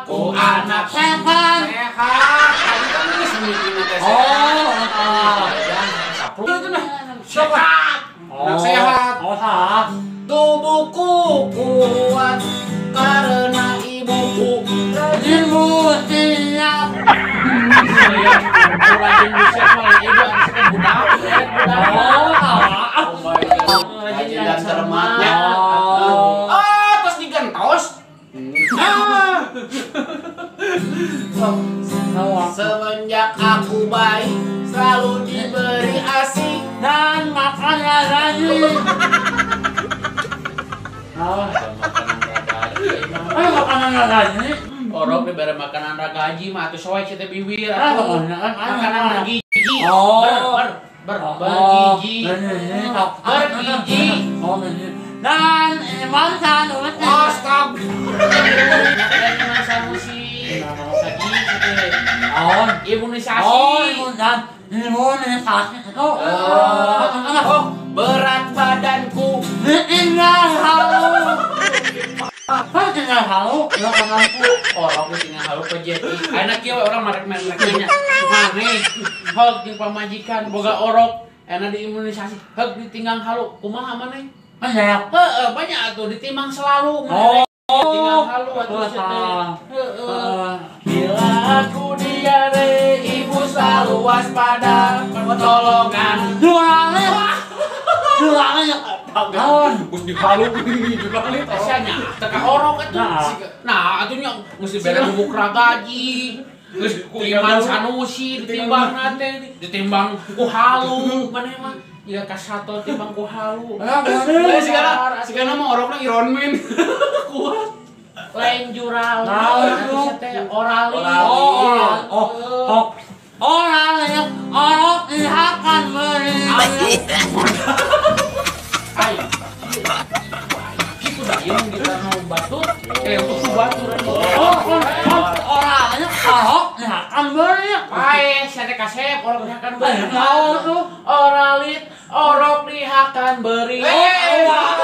Ku anak sehat. Sehat. Tadi kan geus mikirna teh sehat. Oh, sapruk itu nah. Sehat. Anak sehat. Oh, sehat. Tubuhku kuat karena ibuku rajin siap. Rajin buset malah ibu budak. Oh, rajin dan cermatnya. Oh, terus digentos. Semenjak aku bayi selalu diberi ASI dan makanan rajin. Makanan ragaji. Orok diberi makanan ragaji mah atuh soe teh biwir atuh. Makanan bergizi. Bergizi. Bergizi. Dan iman sanusi. Astag. Dan iman sanusi. Sagi teh. Imunisasi. Oh, imunisasi itu. Oh, berat badanku ditinggal halu. Tinggal halu, makananku. Orok tinggal halu pejeti. Ayeuna kieu we urang marek-marek nya. Maneh heug jeung pamajikan boga orok, ayeuna diimunisasi, heug ditinggal halu. Kumaha maneh? Banyak. Heeh, banyak atuh ditimbang selalu maneh. Tinggal halu atuh teh. Heeh. Bila aku diare, ibu selalu waspada pertolongan. Naon? Geus dihalu jurang nya teka orok atuh. Nah, atuh nya geus dibere bubuk ragaji. Geus ku Iman Sanusi ditimbang teh, ditimbang ku halu maneh mah. Jiga kasato timbang ku halu. Sigana mah orokna Iron Man. Kuat. Lain jural. Naon teh orali. Oh. Orali orok dihakan beri. Ayo. Kitu da ieu di tanah batur, tuh batur. Oh, orangnya orok dihakan beri. Pae, sia teh kasep orok dihakan beri. Oralit orok dihakan beri. Oh.